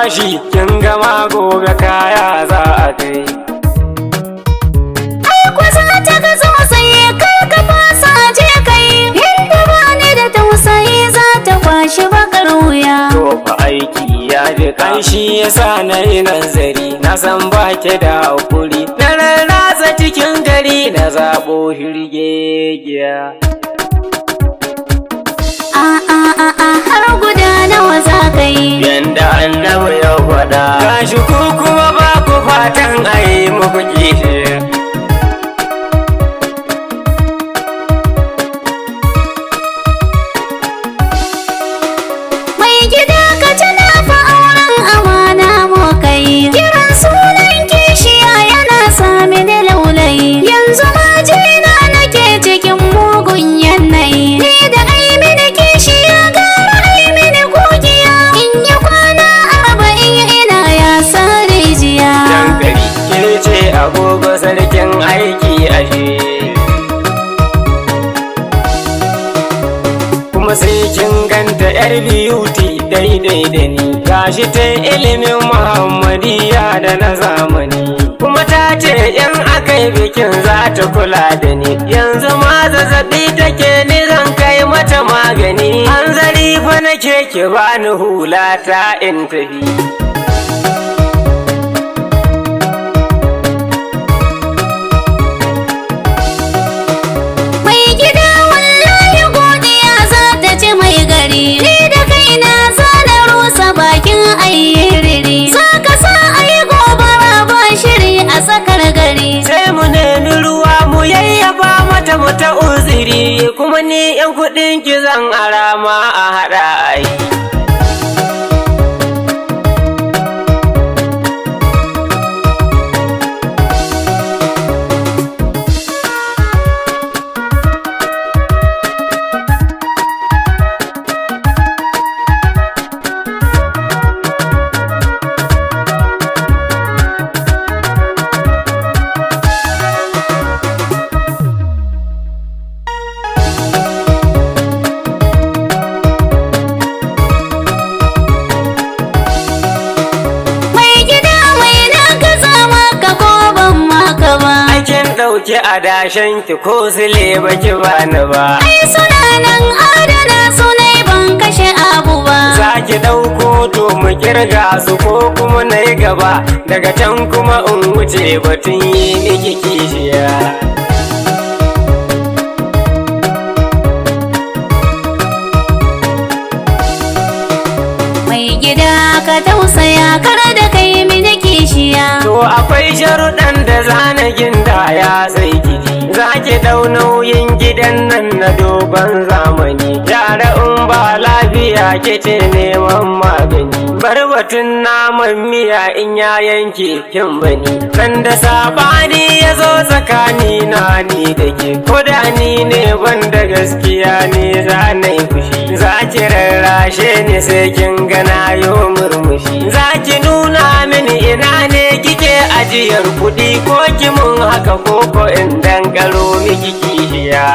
bashi, kin gama gobe kaya za a kai. Ai kwa za ta ga sosai, kar ka fasa, je kai. Yadda ba ni da tausayi, za ta kwashi bakar wuya. To fa aiki ya ji kan shi yasa na yi nazari, na san ba ki da hakuri. Na rarrasa cikin gari na zaɓo hirgegiya. A a a a, har guda nawa za ka yi? Yanda Annabi ya faɗa. Gashi ku kuma ba ku fatan a yi muku kishi. Mai gida, ka tuna fa auren amana mu kai. Kiran sunan kishiya yana sa mini laulayi. Yanzu ma jina nake cikin mugun yanayi. Ni da ai mini kishiya gara ai mini kugiya. In yi kwana 40 ina ya sa rijiya. Dankali ke ce agogo sarkin aiki ashe. Kuma sai kin ganta yar beauty daidai da ni. Gashi ta ilimin Muhammadiya da na zamani. Kuma ta ce in aka yi bikin za ta kula da ni. Yanzu ma zazzaɓi take, ni zan kai mata magani. Hanzari fa nake, ki bani hula ta in tafi. Mai gida, wallahi godiya za ta ci mai gari. Ni da kaina za na rusa bakin ayyiriri. Za ka sa a yi gobara ba shiri a tsakar gari. Sai mu nemi ruwa mu yayyafa mata mu ta uziri, kuma ni yan kuɗin ki zan arama a haɗa ai. Mai gida, mai na gaza maka ko ban maka ba? Aikin ɗauki adashen ki ko sile baki bani ba. Ai suna nan adana sunai, ban kashe abu ba. Za ki ɗauko to mu kirga su ko kuma na yi gaba daga can kuma in wuce batun yi miki kishiya. Mai gida, ka tausaya, kar da kai mini kishiya. To akwai sharuɗan da zana gindaya sai kiji. Za ki ɗau nauyin gidan nan na dogon zamani. Yara in ba lafiya ke ce neman magani. Bar batun naman miya in ya yanke kin bani. Kan da sabani ya zo tsakani na ni da ke. Ko da ni ne ban da gaskiya ne za na yi fushi. Za ki rarrashe ni sai kin gana yo murmushi. Za ki nuna mini ina ne kike ajiyar kuɗi, ko ki mun haka ko ko in dankaro miki kishiya.